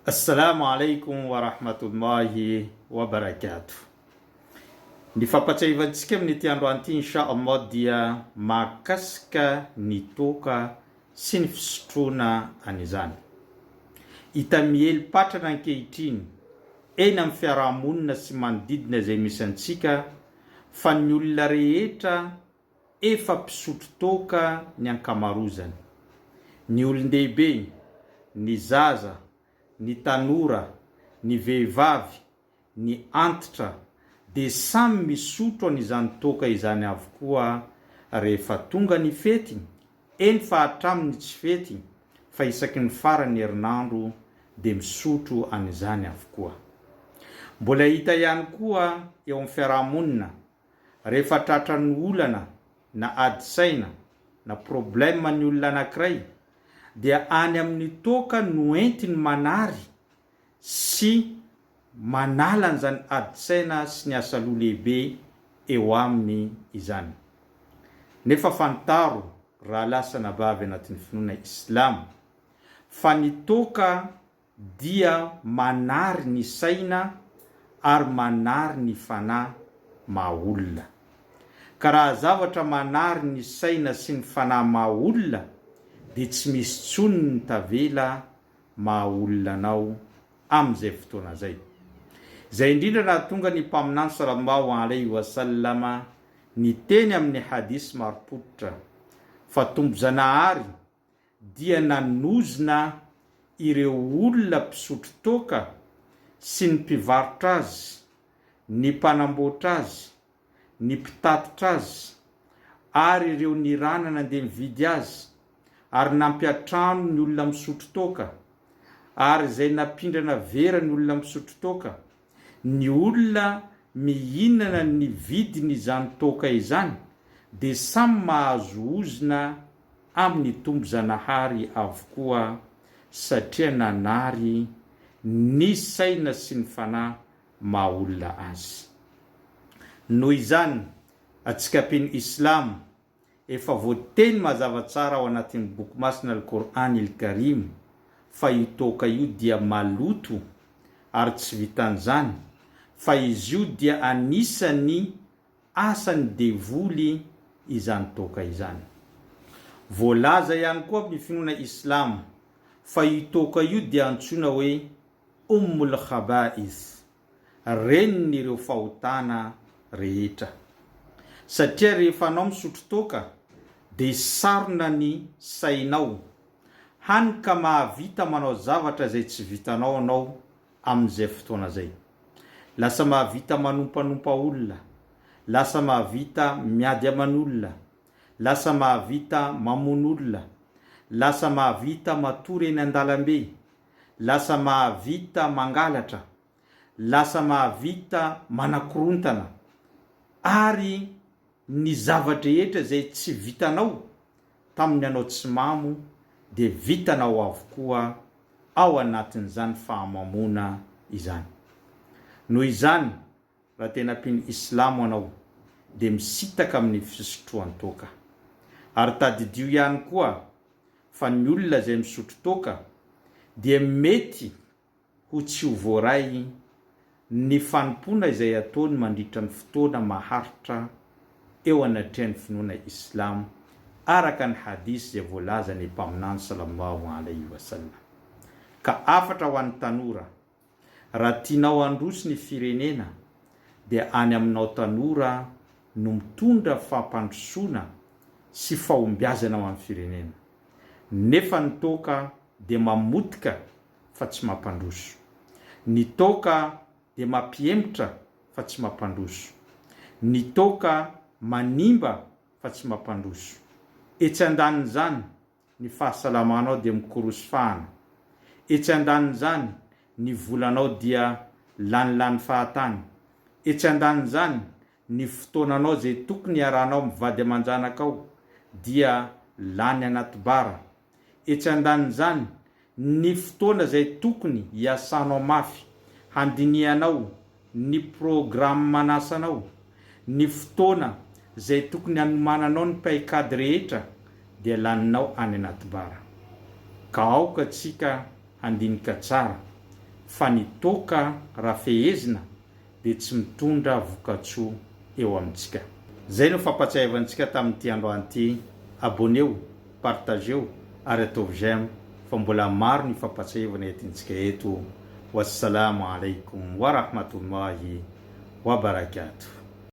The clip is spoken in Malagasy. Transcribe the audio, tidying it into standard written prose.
Assalamu alaikum wa rahmatullahi wa barakatuh. Ny fampatsiahivantsika amin'ity androany ity insha Allah dia mahakasika ny toaka sy ny fisotroana an'izany. Hita miely patrana ankehitriny eny amin'ny fiarahamonina sy manodidina izay misy antsika fa ny olona rehetra efa mpisotro toaka ny ankamarozany. Ny olon-dehibe, ny zaza, ny tanora, ny vehivavy, ny antitra dia samy misotro an'izany toaka izany avokoa rehefa tonga ny fety, eny fa hatramin'ny tsy fety fa isaky ny faran'ny herinandro dia misotro an'izany avokoa. Mbola hita ihany koa eo amin'ny fiarahamonina Rehefa tratran'ny olana na ady saina na problème ny olona anakiray dia any amin'ny toaka no entiny manary sy manala an'izany ady saina sy ny asa loha lehibe eo aminy izany. Nefa fantaro rahalahy sy anabavy anatin'ny finoana islamo fa ny toaka dia manary ny saina ary manary ny fanahy maha olona. Ka raha zavatra manary ny saina sy ny fanahy maha olona dia tsy misy tsony ny tavela maha olona anao amin'izay fotoana izay. Izay indrindra nahatonga ny Mpaminany Salallahu alaihi wa sallama niteny amin'ny hadith marim-pototra fa Tompo Zanahary dia nanozona ireo olona mpisotro toaka sy ny mpivarotra azy, ny mpanamboatra azy, ny mpitatitra azy, ary ireo nirana nandeha nividy azy, ary nampiantrano ny olona misotro toaka, ary izay nampindrana vera ny olona misotro toaka, Ny olona mihinana ny vidin' izany toaka izany dia samy mahazo ozona amin' ny Tompo Zanahary avokoa satria nanary ny saina sy ny fanahy maha olona azy. Noho izany, antsika mpino Islamo Efa voateny mazava tsara ao anatin'ny boky masina Al-Qur'an il-Karim fa io toaka io dia maloto ary tsy vitan'izany fa izy io dia anisan'ny asan'ny devoly izany toaka izany. Voalaza ihany koa amin'ny finoana Islamo fa io toaka io dia antsoina hoe Ummul Khaba'ith. renin'ireo fahotana rehetra. Satria rehefa anao misotro toaka dia sarona ny sainao, hany ka mahavita manao zavatra izay tsy vitanao anao amin'izay fotoana izay. Lasa mahavita manompanompa olona, lasa mahavita miady aman'olona, lasa mahavita mamono olona, lasa mahavita matory eny an-dalambe, lasa mahavita mangalatra, lasa mahavita manakorontana, ary ny zava-drehetra izay tsy vitanao tamin'ny anao tsy mamo dia vitanao avokoa ao anatin'izany fahamamoana izany. Noho izany, raha tena mpino Islamo anao dia misitaka amin'ny fisotroan-toaka. Ary tadidio ihany koa fa ny olona izay misotro toaka dia mety ho tsy ho voaray ny fanompoana izay ataony mandritra ny fotoana maharitra eo anatrehan'ny finoana Islamo araka ny hadith izay voalazan'ny Mpaminany Salallahu alaihi wa sallam. Ka hafatra ho an'ny tanora, Raha tianao handroso ny firenena dia any aminao tanora no mitondra fampandrosoana sy fahombiazana ho an'ny firenena. Nefa ny toaka dia mamotika fa tsy mampandroso. Ny toaka dia mampihemotra fa tsy mampandroso. Ny toaka manimba fa tsy mampandroso. Etsy andanin'izany, ny fahasalamanao dia mikorosy fahana. Etsy andanin'izany, ny volanao dia lanilany fahatany. Etsy andanin'izany, ny fotoananao izay tokony hiarahanao amin'ny vady aman-janakao dia lany anaty bara. Etsy andanin'izany, ny fotoana izay tokony hiasanao mafy, handinihanao ny programan'asanao, ny fotoana izay tokony hanomananao ny paikady rehetra dia laninao any anaty bara. Ka aoka tsika handinika tsara. Fa ny toaka raha fehezina dia tsy mitondra vokatsoa eo amintsika. Zay no fampatsiahivantsika tamin'ity androany ity, abonneo, partageo ary ataovy j'aime fa mbola maro ny fampatsiahivana entintsika eto, wassalamo alaikum warahmatullahi wabarakatuh.